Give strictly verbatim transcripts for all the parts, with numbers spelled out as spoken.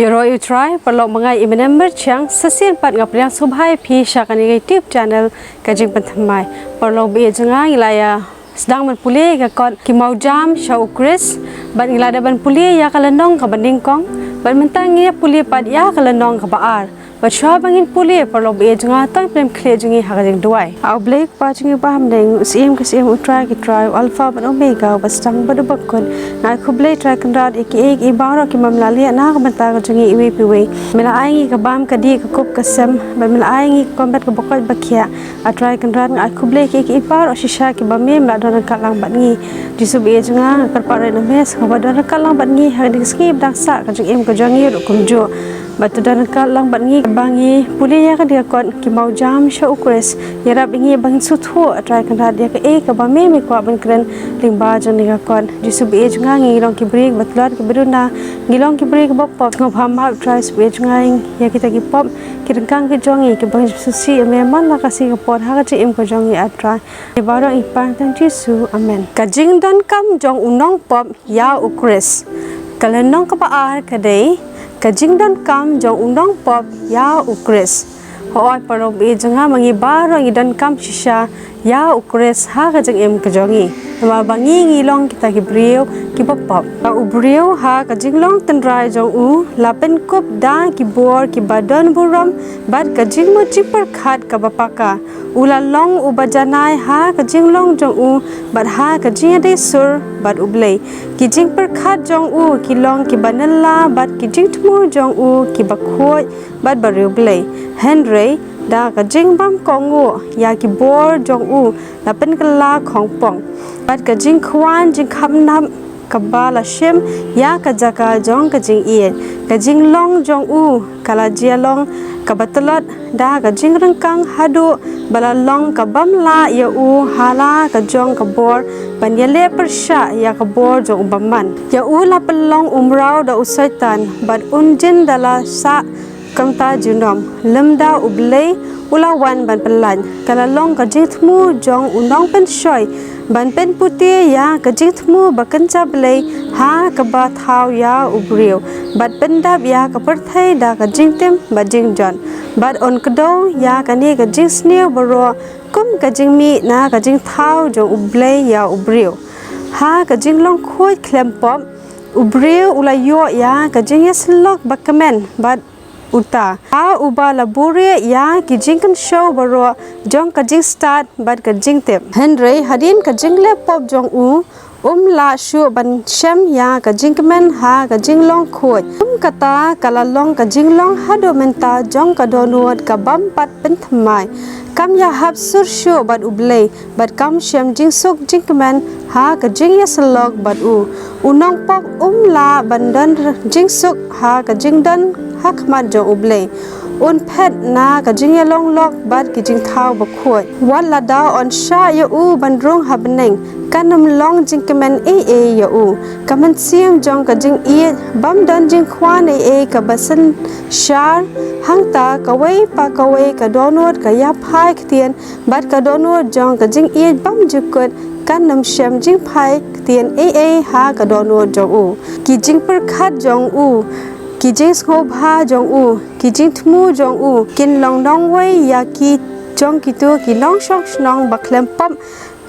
Ro ïa u Trai, paralok ba nga i Menem Merchiang, sa shisien pat nga pdiang sngewbha ïa phi sha kane ka YouTube channel Ka Jingpynthymmai. Paralok ba ïeit jong nga, ngi la ïa sdang ban pule ïa ka kot Ki Mawjam sha u Khrist, bad ngi la dep ban pule ïa ka lynnong kaba nyngkong, bad mynta ngin ïa pule pat ïa ka lynnong kaba ar. Bad shuwa ba ngin pule, paralok ba ïeit jong nga, to ngin pynrem khlieh jong ngi ha ka jingduwai. A U Blei Kpa jong ngi uba ha bneng, u Syiem ki syiem, u Trai ki trai, u Alpha bad Omega, uba sdang bad uba kut. Nga ai khublei Trai Kynrad ïa kiei kiei baroh kiba me la leh na ka bynta ka jong ngi iwei pa iwei. Me la ai ngi ka bam ka dih ka kup ka sem, bad me la ai ngi ka kynbat kaba koit ba khiah. A Trai Kynrad, nga ai khublei ïa kiei kiei baroh shisha kiba me me la don ryngkat lang bad ngi. Jisu ba ïeit jong nga, nga kyrpad ïa me, sngewbha don ryngkat lang bad ngi ha kane ka sngi ba dang sah ka jingim ka jong ngi ruh kumjuh. Bad to don ryngkat lang bad ngi ba ngi pule ïa kane ka kot Ki Mawjam sha u Khrist. Ïarap ïa ngi ba ngin sngewthuh, A Trai Kynrad, ïa kaei kaba me me kwah ban kren lyngba jong kane ka kot. Jisu ba ïeit jong nga, ngi long ki briew kiba tlot kiba duna, ngi long ki briew kiba pop. Sngewbha map, Trai Jisu ba ïeit jong nga, ïa kita ki pop ki ryngkang ki jong ngi kiba ngin sngewsih ïa me man la ka sngi ka por ha ka jingim ka jong ngi, A Trai. Ïa baroh ngi pan ha ka kyrteng Jisu. Amen. Ka jingdonkam jong u nongpop ïa u Khrist. Ka lynnong kaba ar ka dei, ka jingdonkam jong u nongpop ïa u Khrist. Hooid paralok ba ïeit jong nga, ma ngi baroh ngi donkam shisha ïa u Khrist ha ka jingim ka jong ngi. Namar ba ngi ngi long kita ki briew kiba pop. Ba u briew ha ka jinglong tynrai jong u la pynkup da ki bor kiba don burom bad ka jingmut jingpyrkhat kaba paka. U la long uba janai ha ka jinglong jong u, bad ha ka jingïadei sur bad U Blei. Ki jingpyrkhat jong u ki long kiba nylla, bad ki jingthmu jong u kiba khuid bad ba riewblei. Hynrei da ka jingbym kohnguh ïa ki bor jong u, la pynkylla khongpong. Bad ka jingkhwan jingkhapnap kaba la shim ïa ka jaka jong ka jingïeit. Ka jinglong jong u ka la jia long kaba tlot da ka jingryngkang haduh ba la long ka bym lah ïa u ha la ka jong ka bor ban ïaleh pyrshah ïa ka bor jong u bymman. Ïa u la pynlong u mraw da u Soitan, bad un jin da la sah kumta junom. Lymda U Blei u la wan ban pynlait, ka la long ka jingthmu jong u nongpynshoi ban pynpute ïa ka jingthmu ba kynja Blei ha kaba thaw ïa u briew, bad pyndap ïa ka pyrthei da ka jingtim bad jingjot, bad un kdew ïa kane ka jingsniew baroh kum ka jingmih na ka jingthaw jong U Blei ïa u briew. Ha ka jinglong khuid khlem pop, u briew u la ïoh ïa ka jingïasyllok ba kmen bad uta, ha uba la buhrieh ïa ki jingkynshew baroh jong ka jingstad bad ka jingtip. Hynrei hadien ka jingleh pop jong u, um lah shuh ban shem ïa ka jingkmen ha ka jinglong khuid. Kum kata ka la long ka jinglong haduh mynta jong ka dohnud ka bym pat pynthymmai. Kam ïahap sur shuh bad U Blei, bad kam shem jingsuk jingkmen ha ka jingïasyllok bad u. U nongpop um lah ban don r-, jingsuk ha ka jingdon ha khmat jong U Blei. Un phet na ka jingïalong lok bad ki jingthaw bakhuid. Wat lada un shah ïa u ban rung ha bneng, kan ym long jingkmen ei ei ïa u. Ka mynsiem jong ka jingïeit bym don jingkhwan ei ei kaba synshar. Hangta kawei pa kawei ka dohnud ka ïaphai ktien, bad ka dohnud jong ka jingïeit bymjukut kan ym shem jingphai ktien ei ei ha ka dohnud jong u. Ki jingpyrkhat jong u, ki jingsngewbha jong u, ki jingthmu jong u, kin long nongwei ïa ki jong kito ki nongshong shnong ba khlem pop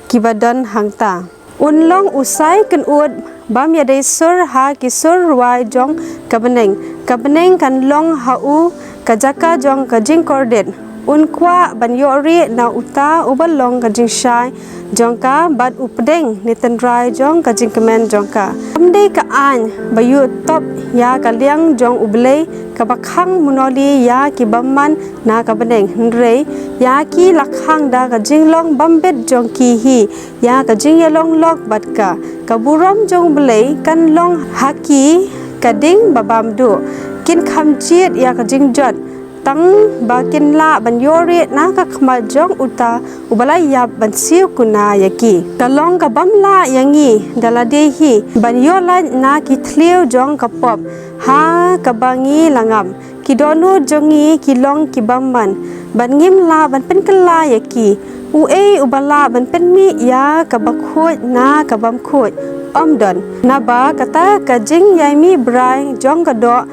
kiba don hangta. Un long u sai kynud bym ïadei sur ha ki sur rwai jong ka bneng. Ka bneng kan long ha u ka jaka jong ka jingkordit. Un kwah ban ïoh rieh na uta uba long ka jingshai jong ka bad u pdeng ne tynrai jong ka jingkmen jong ka. Kam dei ka aiñ ba ïuh top ïa ka liang jong U Blei kaba khang mynno lei ïa ki bymman na ka bneng, hynrei ïa ki la khang da ka jinglong bym bit jong ki hi ïa ka jingïalong lok bad ka. Ka burom jong U Blei kan long ha ki ka ding ba bam duh. Kin kham jied ïa ka jingjot, tang ba kin lah ban ïoh rieh na ka khmat jong uta uba la ïap ban siew kuna ïa ki. Ka long ka bym lah ïa ngi da lade hi ban ïoh lait na ki thliew jong ka pop ha kaba ngi la ngam. Ki dohnud jong ngi ki long ki bymman, bad ngim lah ban pynkylla ïa ki. Uei uba lah ban pynmih ïa kaba khuid na ka bym khuid? Ym don. Naba kata ka jingïaimih brai jong ka doh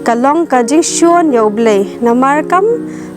ka long ka jingshun ïa U Blei, namar kam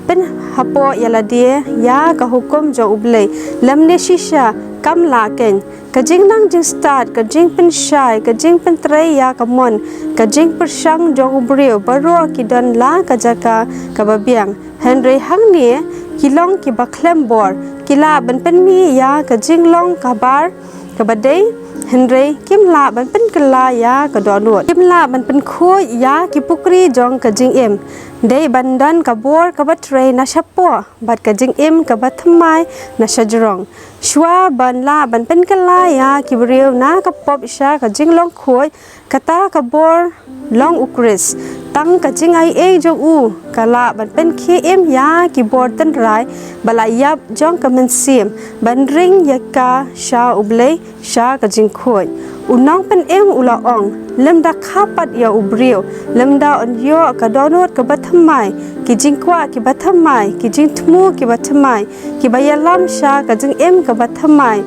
pynhapoh ïa lade ïa ka hukum jong U Blei, lymne shisha kam lah keiñ. Ka jingnang jingstad, ka jingpynshai, ka jingpyntrei ïa ka mon, ka jingpyrshang jong u briew, baroh ki don la ka jaka kaba biang. Hynrei hangne ki long kiba khlem bor, ki lah ban pynmih ïa ka jinglong kaba, kaba dei, hynrei kim lah ban pynkylla ïa ka dohnud. Kim lah ban pynkhuid ïa ki pukri jong ka jingim. Dei ban don ka bor kaba trei na shapoh bad ka jingim kaba thymmai na shajrong. Shuwa ban lah ban pynkylla ïa ki briew na ka pop sha ka jinglong khuid, kata ka bor long U Khrist. Tang ka jingaiei jong u ka lah ban pynkhie im ïa ki bor tynrai ba la ïap jong ka mynsiem, ban ring ïa ka sha U Blei sha ka jingkhuid. U Nongpynim u la ong, lymda kha pat ïa u briew, lymda un ïoh ka dohnud kaba thymmai, ki jingkwah kiba thymmai, ki jingthmu kiba thymmai, kiba ïalam sha ka jingim kaba thymmai,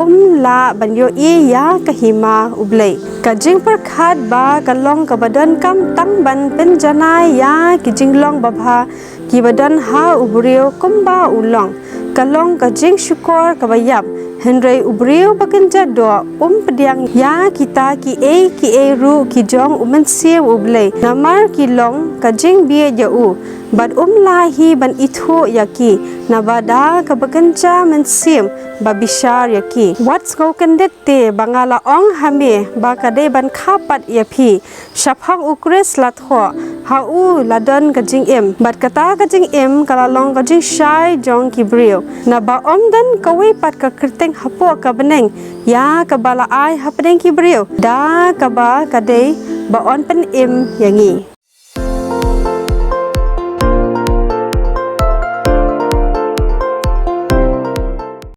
um lah ban ïohi ïa ka hima U Blei. Ka jingpyrkhat ba ka long kaba donkam tang ban pynjanai ïa ki jinglong babha kiba don ha u briew kumba u long, ka long ka jingshukor kaba ïap. Hynrei u briew ba kynja doh um pdiang ïa kita kiei kiei ruh ki jong U Mynsiem U Blei, namar ki long ka jingbieit ïa u, bad um lah hi ban ithuh ïa ki, naba da kaba kynja mynsiem ba bishar ïa ki. Wat sngewkyndit te ba nga la ong ha me ba ka dei ban kha pat ïa phi. Shaphang U Khrist la thoh, ha u la don ka jingim, bad kata ka jingim ka la long ka jingshai jong ki briew. Naba ym don kawei pat ka kyrteng hapoh ka bneng ïa kaba la ai hapdeng ki briew, da kaba ka dei ba yn pynim ïa ngi.